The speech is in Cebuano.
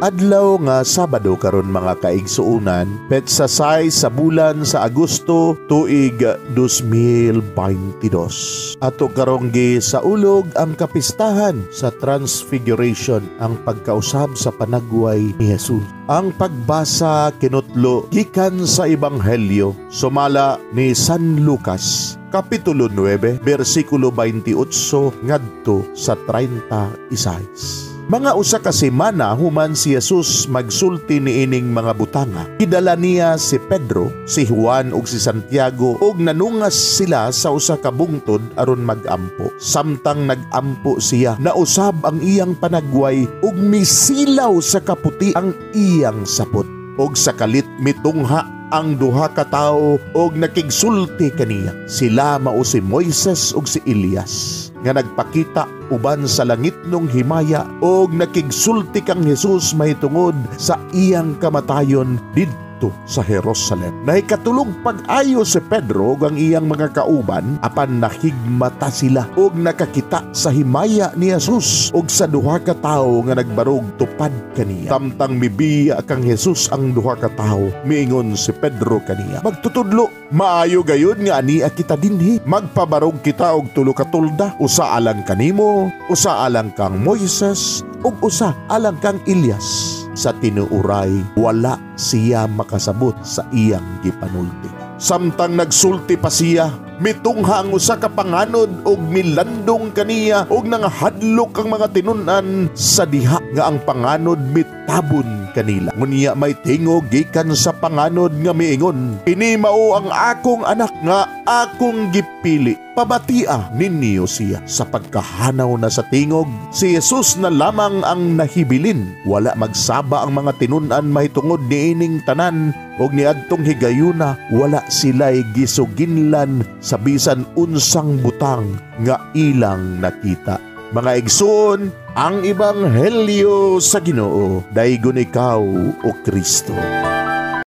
Adlaw nga Sabado karon, mga kaigsuonan, petsa 6 sa bulan sa Agosto, tuig 2022. Ato karong gisaulog ang kapistahan sa Transfiguration, ang pagkausab sa panagway ni Jesus. Ang pagbasa kinutlo gikan sa Ebanghelyo sumala ni San Lucas, Kapitulo 9, bersikulo 28 ngadto sa 36. Mga 1 ka semana human si Jesus magsulti niining mga butanga, gidala niya si Pedro, si Juan ug si Santiago ug nanungas sila sa usa ka bungtod aron magampo. Samtang nagampo siya, nausab ang iyang panagway ug misilaw sa kaputi ang iyang sapot. Ug sa kalit mitungha ang duha ka tawo og nakigsulti kaniya. Sila mao si Moises ug si Elias nga nagpakita uban sa langitnong himaya og nakigsulti kang Jesus mahitungod sa iyang kamatayon didto sa Jerusalem. Nahikatulog pag-ayo si Pedro ug ang iyang mga kauban, apan nahigmata sila ug nakakita sa himaya ni Jesus ug sa duha ka tawo nga nagbarog tupad kaniya. Samtang mibiya kang Jesus ang duha ka tawo, miingon si Pedro kaniya, "Magtutudlo, maayo gayud nga ania kita dinhi. Magpabarog kita og tulo ka tolda, usa alang kanimo, usa alang kang Moises, ug usa alang kang Elias." Sa tinuoray, wala siya makasabot sa iyang gipanulti. Samtang nagsulti pa siya, mitungha ang usa ka panganod ug milandong kaniya, ug nangahadlok ang mga tinun-an sa diha nga ang panganod mitabon kanila. Ngunya may tingog gikan sa panganod nga miingon, "Kini mao ang akong anak nga akong gipili. Pabatia ninyo siya." Sa pagkahanaw na sa tingog, si Jesus na lamang ang nahibilin. Wala magsaba ang mga tinun-an mahitungod niining tanan, ug niadtong higayuna wala sila'y gisuginlan sa bisan unsang butang nga ilang nakita. Mga igsoon, ang Ebanghelyo sa Ginoo. Daygon ikaw, o Kristo.